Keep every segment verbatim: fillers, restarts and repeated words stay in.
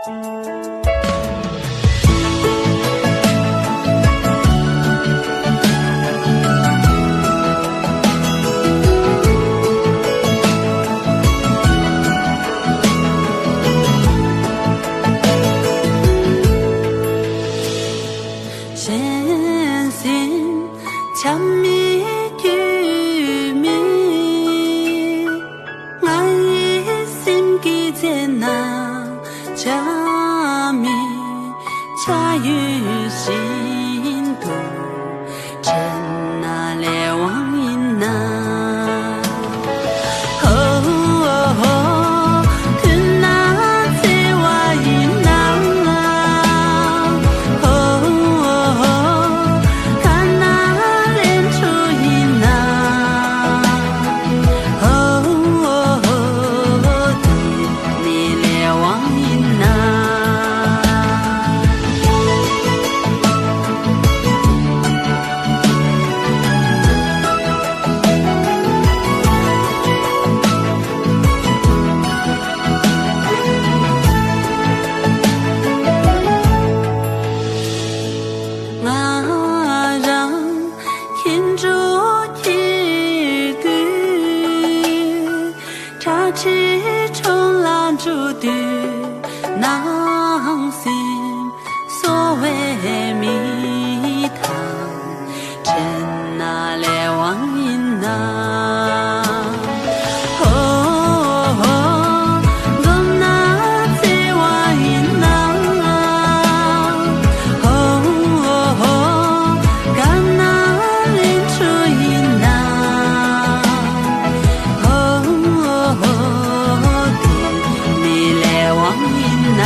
གཞན་སེམས་འཁྱམས་མེད་སྐྱོ་མེད། ང་ཡི་སེམས་ཀྱི་ཚལ་ན་བྱ་མེད་བྱ་ཡུལ་བཞིན་དུ། དྲན་ན་ལས་དབང་ཡིན་ན། ཧོ་ཧོ་ཧོ། མཐུན་ན་བརྩེ་བ་ཡིན་ན། ཧོ་ཧོ་ཧོ། དགའ་ན་ལས་འཕྲོ་ཡིན་ན། ཧོ་ཧོ་ཧོ། དེ་ནི་ལས་དབང་ཡིན་ན། ང་རང་ཁྱེད་འགྲོ་ཁྱེད་དགོས། ཁྲ་ཁྲའི་གྲོང་ལ་འགྲོ་དུས་ནང་སེམས་གསོ་བའི་མི་དང་། དྲན་ན་ལས་དབང་ཡིན་ན། ཧོ་ཧོ། འཛོམས་ན་བརྩེ་བ་ཡིན་ན། ཧོ་ཧོ། དགའ་ན་ལས་འཕྲོ་ཡིན་ན། ཧོ་ཧོ། དེ་ནི་ལས་དབང་ཡིན་ན།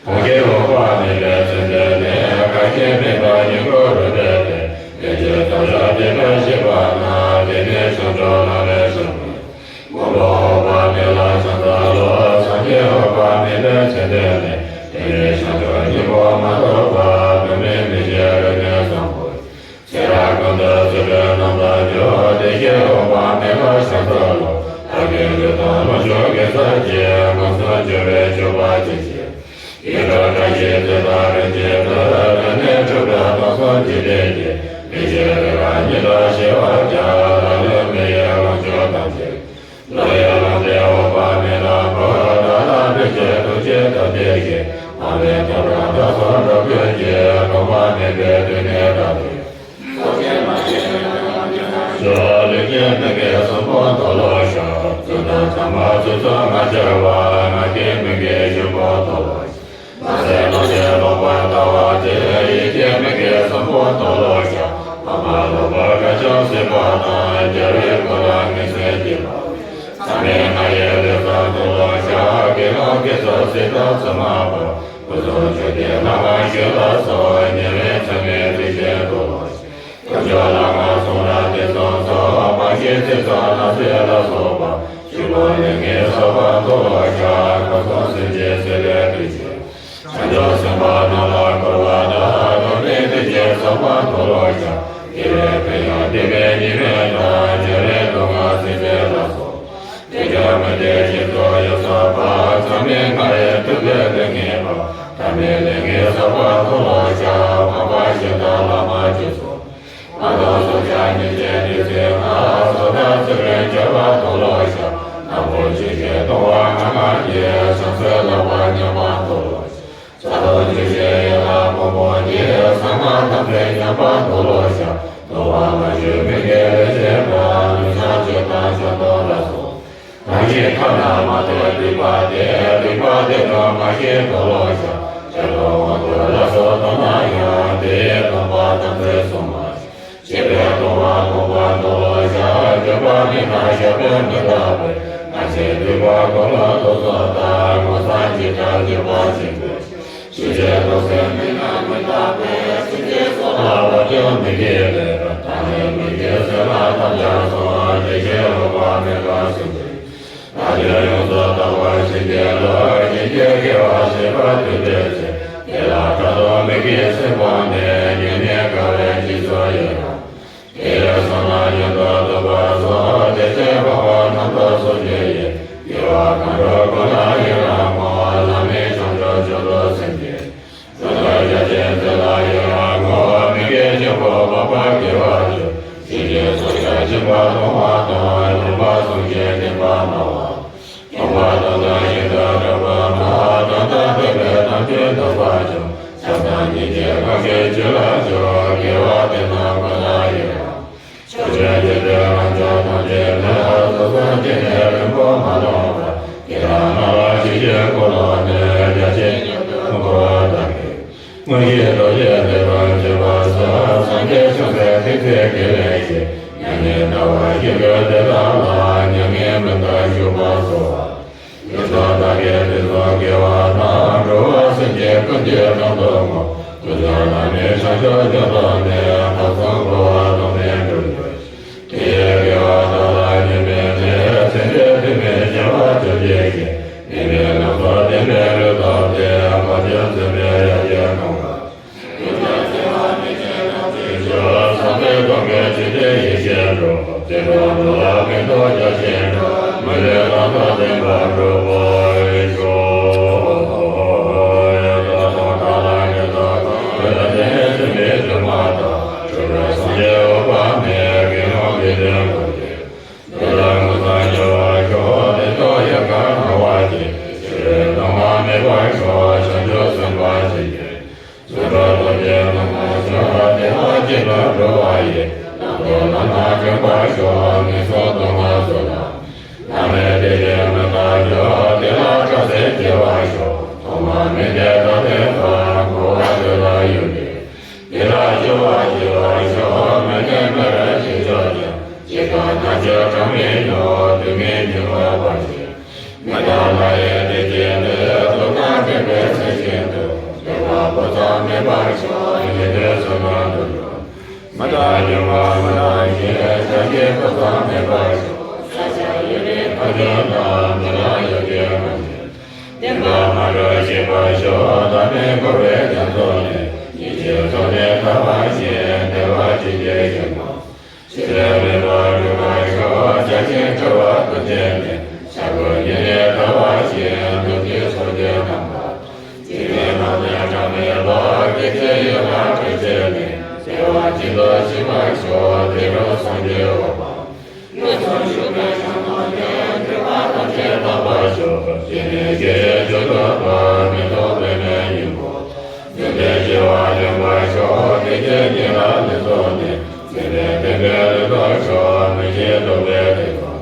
གང་གིས་འོག་པ་མེད་པའི་ཚུལ་བསྟན་ནས། གང་གིས་མེད་པ་ཉིད་ཁོ་རུ་བསྟན་ནས། དེ་ཕྱིར་ཐབས་ཤེས་དེ་ལྟར་བྱེད་པ་ན། དེ་ནི་བྱང་ཆུབ་ལམ་རིམ་བྱང་བུ། མངོན་པར་འོག་པ་མེད་ལ་ཕྱག་འཚལ་ལོ། སངས་རྒྱས་འོག་པ་མེད་པའི་ཚུལ་བསྟན་ནས། དེ་ནི་བྱང་ཆུབ་སྙིང་པོ་མ་ཐོབ་པར། དུ་མའི་མིག་གི་རིམ་ནས་བཟང་པོ། ཚེ་རབས་ཀུན་ཏུ་སྲིད་པའི་རྣམ་ཐར་བསྒྱུར། དེ་བཞིན་འོག་པ་མེད་ལ་ཕྱག་འཚལ་ལོ། བདག་གི་རྒྱུད་དང་ལྷུན་གྱིས་གང་ཟག་གི། ངོ་སྲུང་གྱུར་པའི་སྤྱོད་པ་ཅི་མཆིས། ཡིད་འཕྲོག་བཀྲ་ཤིས་ཚེ་དང་རིམ་གྱིས་བསྟོད། དེ་ནས་སྒྲུབ་པའི་དོན་སོགས་ཇི་སྙེད་ཀྱི། མི་ཕྱེད་རེ་རེ་ཉིད་དུ་ཞི་བར་བྱ། ལ་ལུ་མི་གཡོ་ལོངས་སྤྱོད་ཐམས་ཅད། བློ་ཡི་ལམ་སྟེ་འོག་པ་མེད་ལ་འཕོ། བདག་ལ་ཕན་ཕྱིར་ཐུགས་རྗེས་བརྩམས་ཏེ་གཤེགས། མ་ལུས་ཐོབ་པར་བདག་སོགས་འགྲོ་ཀུན་གྱི། ཐོག་མ་མེད་པའི་དུས་ནས་བདག་གིས། ཚོགས་ཀྱི་མ་ཤེས་ལུས་ཀྱི་མི་དགེ་གསུམ་པོ་མཐོལ་ལོ་བཤགས། ཚུལ་དང་ཚད་མ་ཚུལ་སོགས་མ་སྦྱར་བར། ངག་གི་མི་དགེ་བཞི་པོ་མཐོལ་ལོ་བཤགས། མ་ཟད་ལོག་ལྟའི་ལོག་པར་ལྟ་བ་སྟེ། ཡིད་ཀྱི་མི་དགེ་གསུམ་པོ་མཐོལ་ལོ་བཤགས། ལོག་པར་ལོག་པ་དགག་བྱའམ་སྲིད་པ་དང་། རྒྱལ་བའི་སྐུ་ལ་ངེས་འཛིན་སྐྱེས་པ། ཚད་མེད་ལྔ་ཡི་ལས་བསགས་མཐོལ་ལོ་བཤགས། དགེ་སློང་དགེ་ཚུལ་སྲིད་དང་བཙུན་མ་པོ། སྐུ་གསུང་ཆོས་ཀྱི་ལྷ་མ་ཞིག་ལ་སོགས། ཉེ་བའི་མཚམས་མེད་སྡིག་ཅན་མཐོལ་ལོ་བཤགས། དཀོན་མཆོག་ལྷ་དབང་གསུང་རབ་དྲི་བསུང་སོགས། སྤང་བྱའི་ཚིག་སོགས་ལ་སོགས་པ། ཕྱུག་པོ་ལས་ངན་བསགས་པ་མཐོལ་ལོ་བཤགས། ཁམས་གསུམ་སེམས་ཅན་སྲིད་པའི་དུས་ཀྱི། བྱང་ཆུབ་སེམས་དཔའ་རྣམས་ལ་མཁོ་བ་དང་། སྡུག་བསྔལ་སྡིག་ཅན་བསགས་པ་མཐོལ་ལོ་བཤགས། དགེ་བའི་ཕན་ཡོན་སྡིག་པའི་ཉེས་དམིགས་དང་། བྱ་བའི་སྡུག་བསྔལ་སྲིད་རྩེ་ལ་སོགས། དེ་ཀྱང་མི་བདེ་ཞིང་སོགས་ཡོངས་སུ་སྤངས། ཚད་མེད་ལྔ་ཡི་མཐུ་ལས་ལས་ངན་པ། ཐ་མལ་ལས་ངན་བསགས་པ་མཐོལ་ལོ་བཤགས། འཕགས་པ་གཞན་དང་བླ་མ་བཅུ་སོགས། ང་དང་སྲོག་ཆགས་གཉན་ཆེན་བདུད་རྩི་ལྔ། སོ་ཐར་ཚུལ་ཁྲིམས་སྦྱོར་བ་མཐོལ་ལོ་བཤགས། ནག་པོ་ཆུ་སྐྱེས་ལྟུང་བ་ལྔ་ལྔ་ཡི། བྱང་སེམས་ལོག་པར་སྙོམས་པ་མཐོལ་ལོ་བཤགས། ཕྱག་རྡོར་ཆུ་སྐྱེས་ཡན་ལག་ཕུང་པོ་ཡི། གསང་སྔགས་ཐམས་ཅད་ཉམས་པ་མཐོལ་ལོ་བཤགས། ལྟུང་བ་མ་གྱུར་མི་དགེ་ལས་བྱས་པ། མི་ཚངས་སྤྱོད་དང་ཆང་འཐུང་ལ་སོགས། རང་གཞན་ཐ་ན་མ་ཐོས་སྡིག་པ་སྟེ། སྡིག་པ་དེ་ཀུན་མ་སྐྱེས་མཐོལ་ལོ་བཤགས། ཆག་དང་དབང་བསྐུར་ལ་སོགས་བཏང་ན་ཡང་། དེ་ཡི་སྡོམ་པ་ཐམས་ཅད་སྲུངས་པ། བྱས་པའི་ལྟུང་བ་སྤོང་བ་མཐོལ་ལོ་བཤགས། སྤྱོད་པ་མི་སྨྲ་བཤགས་པས་མི་རྟག་པའི། སྔར་བྱས་སྡིག་པ་ཀུན་ལ་ལྟོགས་སོགས་དང་། སྔོ་བསངས་ཀྱི་གྲངས་བརྗོད་པ་ཆེན་པོས། ཞི་བྱེད་རྟོགས་ཚད་མི་སྣང་མི་རྟག་པའི། སེམས་ཅན་སྲོག་ལ་བབ་ཀྱང་མི་དགེ་བའི། ཐ་མལ་མི་དགེ་སེམས་ལ་ཐམས་ཅད་སོགས། དེ་བཞིན་འོག་པ་མེད་པ་སེམས་ཅན། ལྷ་ཆོས་ཡོངས་སུ་དག་པར་བྱིན་གྱིས་རློབས། གཞན་གྱི་དགེ་བ་སྤྱད་པར་འདོད་པའི་ཚེ། དེ་ལ་ཕྲག་དོག་མི་དགེའི་སེམས་སྤངས་ནས། ཉེ་གནས་དགའ་བའི་སྦྱིན་སོགས་ཡི་རང་། དེ་ཡི་བསོད་ནམས་ཉུང་དུ་འདོད་པ་སོགས། དེ་ཚེ་འཕགས་པ་རྣམས་དང་ཚོགས་བསགས་ཀྱི། དགེ་བ་གང་རུང་ཀུན་ལ་ཡི་རང་ངོ་། ལམ་མེད་བྱང་ཆུབ་མཆོག་ཏུ་སེམས་བསྐྱེད། བྱང་ཆུབ་རྒྱ་ཆེན་ཚུལ་ལ་ཡི་རང་ངོ་། མི་དགེ་བཅུ་པོ་སྤངས་པ་དགེ་བ་བཅུ། སེམས་ཅན་སྲོག་ཆགས་འཇིགས་པ་གཏོང་བ་དང་། ལུང་པ་ཟུང་འཇུག་བསྟན་པ་སྨྲ་བ། སྟོང་པ་དང་ལྷན་ཅིག་ཏུ་གྲགས་པ་སྨྲ། དོན་དམ་ཐོས་པའི་དམ་ཆོས་སྟོན་པ་བཅུ། བྱམས་དང་སྙིང་རྗེ་གང་ཞིག་རྒྱུད་ལ་སྦྱོར། དགེ་བ་དེ་རྣམས་ཀུན་ལ་ཡི་རང་། ཕྱོགས་བཅུའི་འཇིག་རྟེན་རང་བྱུང་ཐམས་ཅད་ལ། རྫོགས་སངས་རྒྱས་ནས་རིང་པོ་མ་ལོངས་པར། དགེ་རང་རྣམས་ལ་ཞིང་གཤེགས་འཁོར་ལོ་བསྟན། རྒྱ་ཆེན་མཉམ་དུ་འཁོར་བ་དག་གི། མངོན་ཤེས་རྡོ་རྗེ་ལས་དོན་བྱེད་པ་སོགས། སངས་རྒྱས་བྱང་སེམས་ཐུགས་བརྩེ་དགེ་ལེགས་ཀྱི། མྱ་ངན་འདའ་བར་བྱེད་པའི་དེ་དག་ལ། མྱ་ངན་མི་འདའ་བཞུགས་པར་གསོལ་བ། ཡུལ་དང་བདག་གི་དུས་གསུམ་དགེ་བ་རྣམས། འགྲོ་བ་སེམས་ཅན་ཀུན་གྱི་དོན་དུ་བསྔོ། ཀུན་ཀྱང་བླ་མེད་བྱང་ཆུབ་མཆོག་ཐོབ་ནས། ཕུན་སུམ་འཁོར་བ་ཐོགས་མེད་འགྲུབ་གྱུར་ཅིག། དེ་ཡི་དགེ་བ་དག་ལ་ཉེས་དམིགས་མེད། ཚེ་འདིར་ཐོས་པའི་སྐྱེ་བ་བཅོ་བརྒྱད་ཀྱི། ཉེས་པའི་ལམ་སོགས་བདེན་པའི་ལུས་ཐོབ་སྟེ། འཕགས་བྱོན་འཛིན་པའི་ཡ་གྱལ་གང་བ། ཡུལ་ལ་བརྩེ་བ་མེད་ཅིང་ཐམས་ཅད་སྐྱོ། བསམ་པའི་སྟོབས་ཀྱིས་ཇི་སྲིད་ཡེ་ཤེས་འགྲུབ། དེ་དག་འགྲོ་ལ་ཕན་ཐོགས་རྒྱ་ཆེན་འགྲུབ། མི་ལུས་རྟག་ཏུ་བརྟན་པར་འགྲུབ་པར་ཤོག། ད་དང་ད་ལ་ཉེ་དག་དང་། བོད་ལ་དེ་ནས་བསྟན་པའི་སྒྲོན་མ་དང་། གྲུབ་པའི་སངས་རྒྱས་འོད་དཔག་མེད། དགེ་སློང་དགེ་འདུན་ཀུན་གྱི། འདི་ལ་ངོ་མཚར་འགྱུར་བར་ཤོག། དེ་ཚོགས་ཡལ་ག་སྣང་བ་ཅན། ཕྱི་རོལ་མཐོང་བ་མེད་པར་ཤོག། བྱང་ཆུབ་སེམས་དཔའ་ཆེ་བའི། ཚུལ་ཁྲིམས་སྟོབས་ཀྱིས་ལམ་ལ་ཞུགས། བདེ་བ་ཅན་དུ་འགྲོ་བ་ཡི། ལམ་དུ་ལམ་སྣ་དྲན་པར་ཤོག། ངན་སོང་སྡུག་བསྔལ་ཚོགས་དང་། ལམ་མེད་བདེ་སྐྱིད་མི་རྟག་འགྱུར། དེ་ལ་སྐྲག་ཚེ་སྐྱེ་བར་ཤོག། ཐོག་མ་མེད་དེ་ད་ལྟའི་བར། འཁོར་བ་འདི་ལ་གཡོལ་ཏེ། དེ་ལ་སྐྱོ་བ་སྐྱེ་བར་ཤོག། མི་ནད་མེད་པར་ཅི་ལྕོགས་ཀྱང་། ཇི་ལྟར་ན་ཆོས་གྲངས་མེད་ཡོད། དུས་ངན་ཉི་མ་བར་ཆད། མི་རྟག་ལྷ་ཡི་བདེ་སྐྱིད་འདོད། སྡུག་དང་འདྲེན་པའི་ཚེ་གཅིག་ཏུ། པོ་ཙམ་མེད་པར་ཤོག་ཉན་ཐོས་ཚོགས་རྣམས་དུད་འགྲོ། མ་དག་སྙོམས་པར་མ་བཏང་ཞིང་། བྱ་སྐྱེས་པོ་ཙམ་མེད་པར་ཤོག་ས་ཆ་ཡུལ་ལས་ཐམས་ཅད་ན། མི་ལ་ཡོ་གའི་ངང་ནས། བདེན་པར་མ་གྲོལ་ཤེས་པར་ཤོག་བདག་མེད་འཁོར་བའི་རྒྱ་མཚོ་ནས། ཉེས་སྤྱོད་ཚོགས་ནི་ཐར་བར་ཤོག་བདེ་བ་ཅན་གྱི་ཞིང་ཁམས། ཕྱི་ལས་མེད་པར་གྲོལ་བར་ཤོག་བྱ་ཞིང་གྲོལ་བ་ཐམས་ཅད་ནས། བྱ་རྒོད་ཉིད་ནས་ཐར་བར་ཤོག་འདུ་འཛི་ཚོགས་ཀྱི་རྣམ་པ། སྐྱེ་བའི་ནང་ནས་གྲངས་མེད་པ། སྐད་ཅིག་ཡོད་ལ་གྲོལ་བྱས་ནས། བདེ་བ་ཅན་དུ་གཤེགས་པར་ཤོག་དེ་རུ་སངས་རྒྱས་འོད་དཔག་ལུས་སུ་ཞུགས་པའི་ཞིང་ཁམས་ནས། སྒྲིབ་པ་ཐམས་ཅད་དག་པར་ཤོག་དེ་ནས་སྐྱེ་བའི་རྒྱུ་ཐོབ་པ། མི་ལྡོག་པའི་མེ་སྙིང་པོ། རྫུ་འཕྲུལ་ཆེ་བ་ལོན་པར་ཤོག་དེ་ཚེ་ཉིད་ལ་ལུས་རྫོགས་ནས། མི་ལུས་བརྟན་པའི་ལུས་ཐོབ་ཤོག་མི་ཤེས་རྟོག་པའི་དེ་ཐོབ།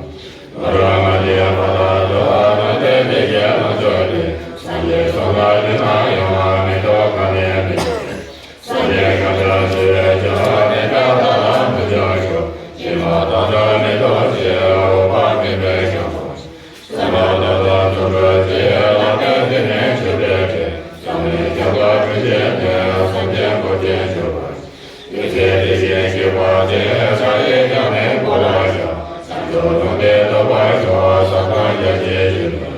ལོ་གྲངས་ལྔ་བརྒྱའི་མ་ཐག་ཏུ། ནམ་མཁའི་མཐའ་བརྒྱད་ལ་འཕྱོག་སྟེ། སངས་རྒྱས་སོ་ལྔ་འདི་ན་ཡོང་བ། མི་ཐོགས་ཁ་ནས་མི་འགྱུར། སངས་རྒྱས་ཤཱཀྱ་ཞི་བའི་ཕྱོགས། དེ་འདྲ་བདག་ལ་མི་འཕྱོག་ཤོག་སྐྱེ་བ་དང་སྲིད་མི་ཐོགས་ཤིང་། འོད་དཔག་མེད་པའི་ཤམ་བུ། སེམས་དཔའ་རྣམས་དང་ཚོགས་གྲོལ་ཅིང་། ལམ་གྱི་མཐིལ་ནས་མཆེད་པའི་སྤྲིན། བསམ་མེད་ཁྱབ་པ་སྤྲོས་བཅས་ནས། སངས་རྒྱས་འཁོར་བཅས་མཆོད་པར། དེ་ཚེ་དེ་བཞིན་གཤེགས་པ་དེས། ཕྱག་གཡས་བརྐྱང་ནས་མགོ་ལ་བཞག་སངས་རྒྱས་སྟོང་པའི་ཐུགས་ཀར་ཞོག་ས་དང་རྒྱ་ཆེ་ཞིང་དུ།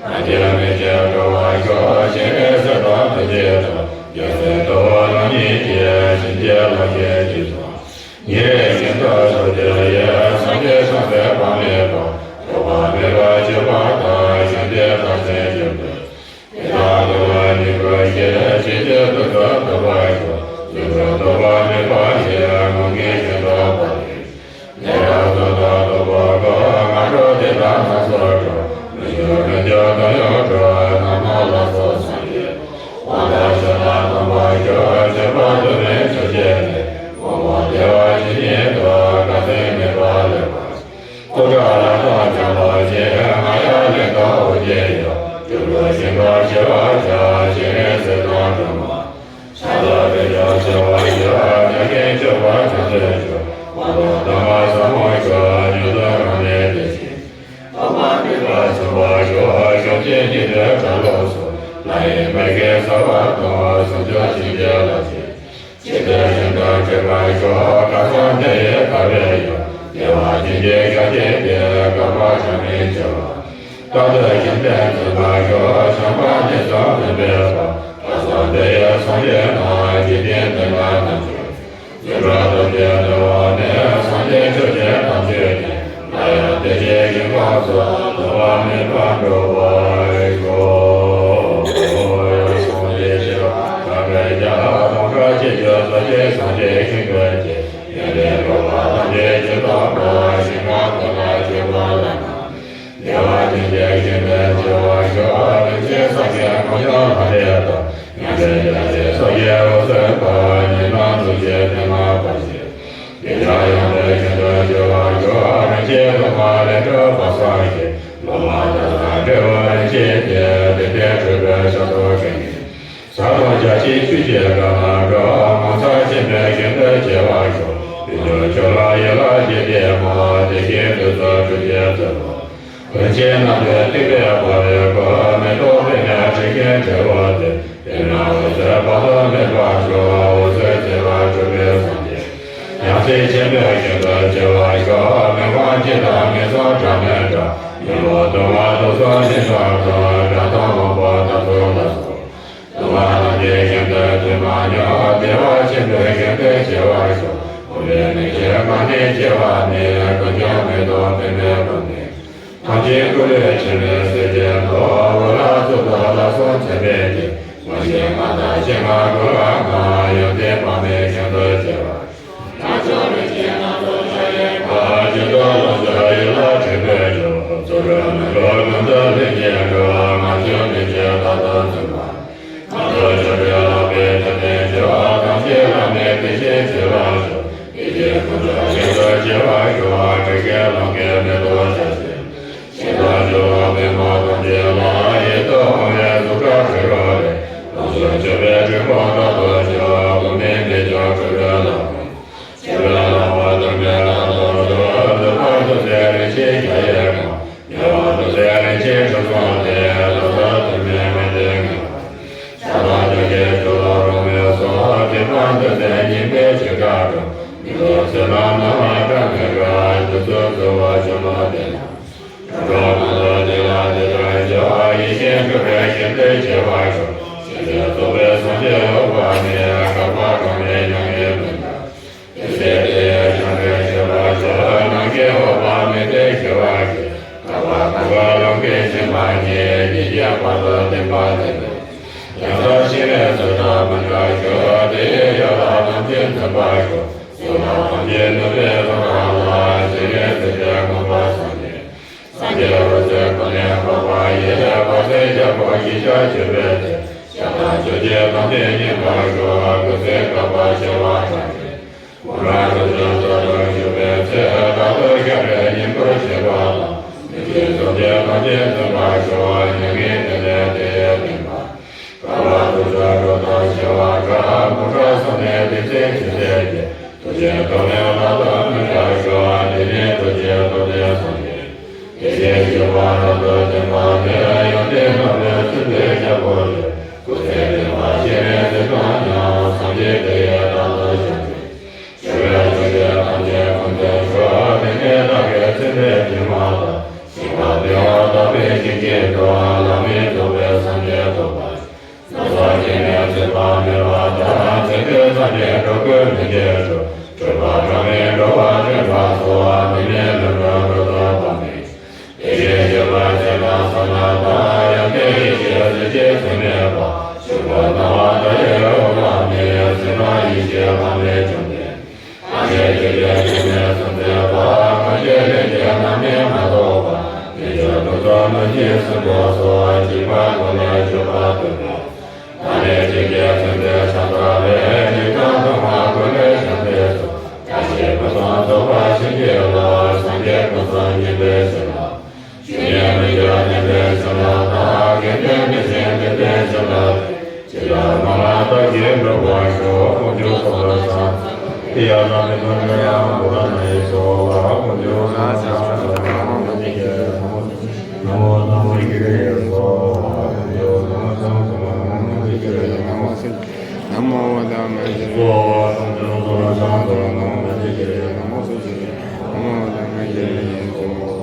ཐམས་ཅད་མི་བརྗེད་འགྲོ་བར་ཤོག་ཞིང་ནི་ཟིལ་དང་ཐིགས་གཅིག་དང་། རྒྱལ་སྲས་ཐུབ་པ་རྣམ་གཉིས་ཀྱིས། བྱིན་གྱིས་བརླབ་ཅིང་རྗེས་སུ། ཉེ་རིང་ཞིང་དུ་གཟུགས་བརྗིད་ཡོད། སངས་རྒྱས་བྱང་སེམས་དཔག་མེད་པ། ཐོགས་པ་མེད་པར་སྤྱད་པ་དང་། གཞན་དེ་དག་སེམས་ཤིན་ཏུ། དེ་དག་ཐུབ་པ་ཉིད་སྐུ་ཞེས། ཇི་སྲིད་ཐུབ་ཚུལ་ཐོབ་པར་ཤོག་རྫུ་འཕྲུལ་ཐོགས་པ་མེད་པ་ཡིས། ངོ་མངོན་ཞིང་རྟོགས་པ་ནི། དེ་དག་ཚོགས་དང་ཐོབ་པ་དགའ། སྔ་དྲོ་དེ་དག་ནམ་སོར་འགྲོ། མི་འགྱུར་རིན་ཆེན་དོན་ཡོད་འགྲོ། ནམ་མཁའ་ལ་སོགས་སངས་རྒྱས། དབང་དང་ཕྱོགས་རྣམས་སྟོན་པར་ཤོག་སྤྱོད་པ་དུ་མའི་ཕྱོགས་བཅད་ནས། དབང་པོ་བདེ་བ་ཇི་སྙེད་དུ། དགའ་ཚོར་མེད་པར་ལེགས་པར། སྐུ་དགྲ་ལྷ་དང་བྱམས་པ་ཆེ། རྔ་ཡབ་གླིང་དང་འོ་བརྒྱལ་ཡུལ། སྤྲུལ་སྐུ་ཞིང་ཁམས་ཞི་བར་བྱ། སྤྱན་རས་གཟིགས་དང་སྒྲོལ་མ། ཕྱག་རྒྱ་ཆེ་བར་བྱ། ཕྱག་གི་མཆོད་པ་བྱང་དུ་གྱུར། དབང་དང་ཐ་མ་ཟབ་མོ་མཆོག་མྱུར་དུ་རང་ལས་འདས་ཤིང་། ཐོགས་པ་མེད་པར་འབྱུང་བར་ཤོག་ཕྱོགས་བཅུའི་སྙིགས་དུས་གྲྭ་ལོག་སོགས། ལྷ་ཡི་མིག་གིས་བསལ་བ་དང་། ཟུང་འཇུག་བྱིན་གྱིས་བརླབ་ཅིང་། ཇི་ལྟར་བཞིན་དུ་སྤྲུལ་པར་ཤོག་ཁ་སང་དེ་ཡི་དགའ་བའི་ཡུལ། བདེ་བ་ཅན་གྱི་ཞིང་དེ་ནས། བསྐལ་པ་གྲངས་མེད་བྱེ་བ། རྟག་ཏུ་བཞུགས་པས་འཛིན་པར་ཤོག་བྱམས་པ་ནི་ཙམ་ལྡན་པའི་དཔལ། ཁ་སང་དེ་ཡི་སངས་རྒྱས་རྣམས། འཇིག་རྟེན་འདི་ན་རྣམ་འབྱོར། འཛིན་གྲྭ་ཐམས་ཅད་འདུལ་བ་ནི། སངས་རྒྱས་ཆོས་ཀྱི་དམ་ཆོས་ཀྱིས། སླར་ཡང་དེ་བཞིན་ཞིང་ཁམས་སུ། ལོང་བ་མེད་པར་འགྲོ་བར་ཤོག་ཡང་སངས་རྒྱས་ཞི་བ་གྲགས་པའི་ཞལ། སྟོང་ཕྲག་བཞི་བཅུ་རྩ་གཅིག་སངས་རྒྱས་ཞིང་ཀུན་གྱི། ཡོན་ཏན་གྲུབ་པ་ཐམས་ཅད་ཇི་ལྟ་བ། ཞིང་ཁམས་དེ་ན་སྤྱོད་པ་ལ་ནི། བདེ་བ་ཅན་གྱི་ཞིང་དུ་སྐྱེ་བར་ཤོག་རིན་ཆེན་སངས་རྒྱས་གོ་འཕང་ལྷ་འདྲེ་དང་། མྱང་འདས་རྒྱལ་སྲས་སོགས་ཀྱིས་འོད་ཟེར་འཕྲོ། ཉི་མ་ཐུགས་རྗེས་དེ་ན་འབར་ཞིང་། དེ་ཡང་ཡངས་པའི་ཞིང་དུ་སྐྱེ་བར་ཤོག་རིན་ཆེན་ཐོག་མ་ལས་གྲུབ་པ་སངས་རྒྱས། ལོ་མ་དག་དང་འབྲས་བུ་རིན་ཆེན་གྱི། དེ་འདྲའི་གྲུབ་པའི་ཞག་སོགས་ཀྱི་ནི། ས་དང་རྒྱ་ཆེའི་ཆོས་ཀྱི་སྒང་ན་འགྲོ། ངོ་མཚར་ཆེན་པོའི་ཞིང་དུ་སྐྱེ་བར་ཤོག་དུས་རྒྱུན་ཆོས་ལ་ཡིད་ལ་བྱེད་པའི་མ། དེ་བཞིན་དུས་སུ་ཐུགས་རྗེ་བརྩོན་པ། ལྷུན་ཆེན་རྣམ་པའི་ཐེག་པའི་དཔའ་བོའི་སྐུ། མེ་ཏོག་སྤོས་མེ་དྲི་ཞིམ་བཀྲེས་པ་དེ། དེ་ན་འོད་ཟེར་དཔག་ཏུ་མེད་པ་འཕྲོ། འོད་ཟེར་བརྩེ་བས་སྤྲུལ་པའི་སངས་རྒྱས། ཡང་སྲིད་ཆེན་པོའི་ཞིང་དུ་སྐྱེ་བར་ཤོག་མི་ཕམ་འཇིག་རྟེན་མི་བཟང་སྒྲ་མེད་སྒྲ། ཉོན་མོངས་དུག་ལྔ་དུག་གསུམ་སྦྱིན་སྲེག་དང་། དགྲ་དང་དམག་དཔུང་དམ་ཚིག་ལ་སོགས། དུག་ལྔ་རྣམས་ཀྱི་ཞིང་དུ་སྡོད་མ་མྱོང་། བདེ་བ་ཆེན་པོའི་ཞིང་དུ་སྐྱེ་བར་ཤོག་འོད་དཔག་མེད་ཀྱི་ངང་ནས་སྐྱེ་བ་ནི། ཀུན་ཀྱང་མེ་ཏོག་སྤོས་མེ་ཀུན་ནས། ཐམས་ཅད་སྐུ་ལས་ཆེར་མེད་གསེར་གྱི་མདོག་འོད་ལ་སྩོལ་དུ་ལྷ་གསུམ་མཚན་མེད་ཀྱི། མངོན་ཤེས་ལྔ་དང་སྤྱན་ལྔ་སྐུ་ལྔ། ཡོན་ཏན་དཔག་མེད་ཞིང་དུ་སྐྱེ་བར། རྣལ་འབྱོར་རིན་ཆེན་རྣམས་སུ་ཕྱག་བགྱིས་པ། བརྗོད་དུ་རློམ་ཚུལ་ཡིད་ལ་དྲན་པས་སྐྱོབ། ཚུ་རོལ་ནོར་བུ་ཀུན་ཏུ་ལྷུན་གྱིས་གྲུབ། ངང་ཚུལ་མི་བརྗེད་རྟག་ཏུ་བརྩོན་པ། ངང་དུ་ཆོས་སྒྲུབ་ལག་པས་དོན་ལྡན་ཤོག་ཐམས་ཅད་བླ་མེད་བདེ་ཆེན་སྤྱོད་པར་ཤོག་དེ་ཕྱིར་ཀུན་ཏུ་ཤིན་ཏུ་རྒྱས་པར་ཤོག་དྲི་ཞིམ་ལོངས་སྐུའི་མེ་ཏོག་བཞད་ཅིང་། ཤིན་ཏུ་སྤྱོད་པ་པདྨོ་ཐམས་ཅད་ལ། ཡིད་དུ་འོང་བའི་གཟུགས་སྒྲ་དྲི་རོ་ལས། ལོངས་སྤྱོད་པའི་འབྲས་བུ་རྟག་ཏུ་སྤྱོད། འོག་མིན་མི་སྐྱོ་ ཆོས་རྗེ་དམ་པའི་བསྙེན་པར་ཞུ། སྐུ་ཚེ་བསྐལ་པ་བྱེ་བ་ཕྲག་བརྒྱའི། འཁོར་དུ་བཅུ་ཟླ་དུ་བཞུགས་པའི་ཚེ། བདག་ཏུ་སྐྱབས་རེ་བསྙེན་བཀུར་བྱེད་པ་དང་། མི་མཁྱེན་སེམས་ཅན་ཐམས་ཅད་འཛིན་པར་ཤོག། མྱ་ངན་འདས་ནས་དེ་ཡི་བསྟན་པ། འགྲོ་བ་དུད་འགྲོ་དང་བྱེ་བ་ཕྲག། འབུམ་ཕྲག་བསམ་ཡས་བདུད་རྩིའི་འཇིག་རྟེན་གྱི། ཐུགས་རྗེའི་ཐོག་ནས་བདག་ཏུ་སྨིན་པར་ཤོག། འདི་ནི་ཐུགས་རྗེའི་ཐོག་མཐའ་སངས་རྒྱས། ཡེ་ཤེས་སྤྱོད་པ་རབ་ཏུ་བརྟན་པ་ནི། ཡོན་ཏན་རྣམ་པའི་ཚུལ་འདི་ཤར་བོ་ཆེ། སྐུ་ཚེ་བརྟན་པ་ཞིང་རིང་ཚེ་དང་མཉམ། སངས་རྒྱས་དེ་ཡི་བདག་ཏུ་སྐྱབས་འགྲོ། ཞི་བའི་ཆོས་ཀྱི་ཐམས་ཅད་ཀུན་འདུས་མཆོག། དེ་ནས་བདག་གིས་ཚེ་འདིའི་སྒྱུ་མ་ལ། ཞིང་ཁམས་བདེ་བ་དག་པའི་ཞིང་གི་དོན། བླ་མེད་རྫོགས་པའི་སངས་རྒྱས་ཐོབ་པར། ནམ་ཞིག་ནས་ཚེ་དཔག་མེད་པ་དང་། ཚེ་འདིའི་སངས་རྒྱས་འགྲོ་ཀུན་མི་སྐྱེ་འགྲོ། འཁྲུལ་པ་གྲངས་མེད་འགྲོ་བ་འདྲེན་པ་སོགས། འདི་ནི་ལམ་རིམ་འགྲོ་དོན་དཔག་མེད། དེ་བཞིན་གཤེགས་པ་སྤྱན་དྲངས་གསང་སྔགས་དང་། ཡང་དག་ཡེ་ཤེས་གཟི་བརྗིད་ཟད་མེད་པ། ཆོས་སྐུ་སྣང་བ་མཐའ་ཡས་འོད་དཔག་མེད། གསལ་སྣང་ཡེ་ཤེས་དཔག་མེད་བཅོམ་ལྡན། ཐམས་ཅད་ཀྱི་སྤྱི་དང་ནི་གཙོ་མཛད་པ། མངོན་སྤྱོད་ལྷན་སྐྱེས་རྣམ་སྨིན་མ་ཐོབ་པ། རྣལ་འབྱོར་ཐུགས་སུ་མ་མཆིས་སྲིན་པོ་སོགས། འཇིགས་པ་ཀུན་ལས་སྐྱོབ་པ་སྟོན་པ། ད་ནི་བདེ་གཤེགས་མཚན་བརྩེ་ཕྱག་འཚལ་ལོ། ཉིན་དང་སྟོང་པ་ཀུན་ལས་བྱང་སེམས་སོ། བཀྲ་ཤིས་ཕུན་སུམ་ཚོགས་པ་བྱིན་གྱིས་རློབས། སངས་རྒྱས་ཀུན་གསུམ་མཉེས་པའི་བྱིན་རླབས། ཇི་སྙེད་མི་འགྱུར་བདེན་པའི་བྱིན་རླབས་དང་། དགེ་འདུན་མི་ཟད་བདེ་བའི་བྱིན་རླབས། ཇི་ལྟར་སྨོན་ལམ་བཏབ་ཀྱིས་འགྲུབ་པར་ཤོག། དཀོན་མཆོག་གསུམ་ལ་ཕྱག་འཚལ་ལོ། ཡ་ལ་མི་ལ་ནི་ཡང་བུ་ལ་ན་ཡི་སོ། དཀོན་མཆོག་གསུམ་ལ་ཕྱག་འཚལ་ལོ། ན་མོ་ན་མོ་ཡེ་ཤེས་སོ། དཀོན་མཆོག་གསུམ་ལ་ཕྱག་འཚལ་ལོ། ན་མོ་ཡེ་ཤེས་སོ། ན་མོ་ཝ་དྷ་མ་ཧེ་སོ། དཀོན་མཆོག་གསུམ་ལ་ཕྱག་འཚལ་ལོ། ན་མོ་ཡེ་ཤེས་སོ། ན་མོ་ཝ་དྷ་མ་ཧེ་སོ།